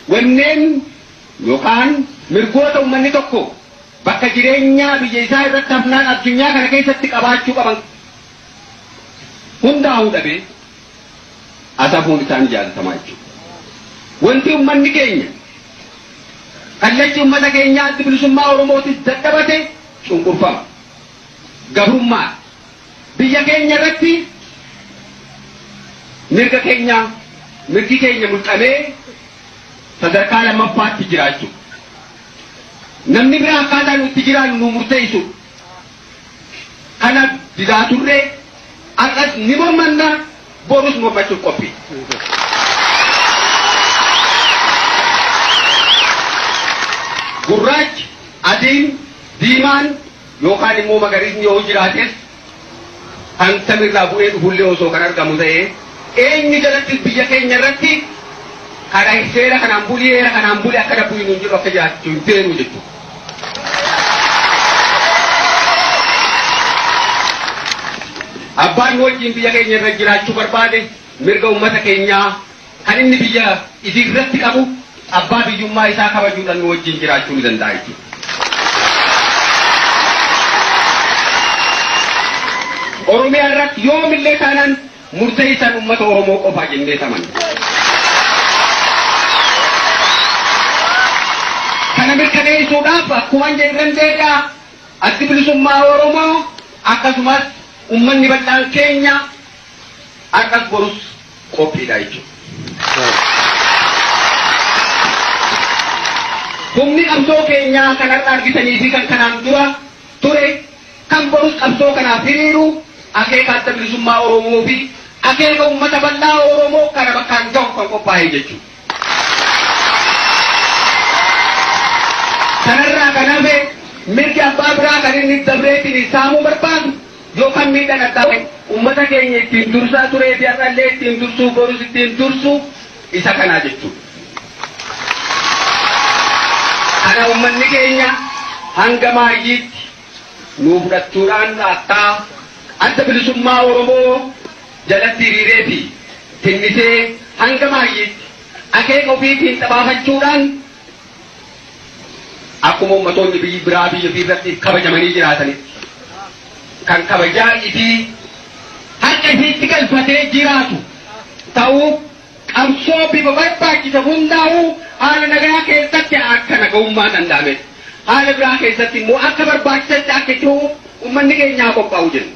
Wanneen yookaan mirgoota ummanni tokko bakka jireenyaa biyya isaa irratti hafnaan addunyaa kana keessatti qabaachuu qaban hundaa'uu dhabee asafuun isaan jaalatamaa jechuudha. Wanti ummanni keenya kallachi ummata keenyaa Addi Bilisummaa Oromootis dadhabate cunqurfama. Gabrummaa biyya keenya irratti mirga keenya mirgi keenya mulqamee sadarkaa lammaffaatti jiraachuu. Namni biraa akkaataa nuti jiraannu nu murteessu. Kana didaa turree har'as ni mormanna, borus mormachuuf qophii. Gurraachi, adiin, diimaan yookaan immoo magariisni yoo jiraates kan samirraa bu'ee dhufullee osoo kan argamu ta'ee eenyu jalatti biyya keenya irratti kana seera kanaan bulii, heera kanaan bulii, akkana bulii nuun jedhu akka jiraachuu hin feenu jechuudha. Abbaan nu wajjin biyya keenya irra jiraachuu barbaade mirga uummata keenyaa kan inni biyya isii irratti qabu abbaa biyyummaa isaa kabajuudhaan nu wajjin jiraachuu ni danda'a jechuudha. Oromiyaa irratti yoomillee taanaan murteessaan uummata Oromoo qofaa jennee amanna. Kana mirkaneessuudhaaf akkuma jedhan deebi'a, Addi Bilisummaa Oromoo akkasumas uummanni bal'aan keenya har'as borus qophiidha jechuudha. Humni qabsoo keenyaa kan har'a argitanii fi kan kanaan dura ture kan borus qabsoo kanaaf hiriiru akeeka Adda Bilisummaa Oromoo fi akeeka uummata bal'aa Oromoo kana bakkaan gahu kan qophaa'e jechuudha. Kanarraa kan hafe mirgi abbaa biraa kan inni dabreetiin saamuu barbaadu yookaan miidhaan addaa uummata keenya ittiin dursaa turee fi har'allee ittiin dursuu, borus ittiin dursu isa kanaa jechuudha. Kana uummanni keenya hanga maayyiitti nuu fudhachuudhaan akka Adda Bilisummaa Oromoo jalatti hiriiree fi tinnisee hanga maayyiitti akeeka ofiitiin xabaafachuudhaan akkuma ummatoonni biyyi biraa biyya ofii irratti kabajamanii jiraatanitti kan kabajaa ifii harka ifiitti galfatee jiraatu ta'uu qabsoo bifa barbaachisa hundaa'uu haala nagaa keessatti akka nagahummaa danda'ame haala biraa keessatti immoo akka barbaachisetti akka itti uummanni keenya haa qophaa'u jenna.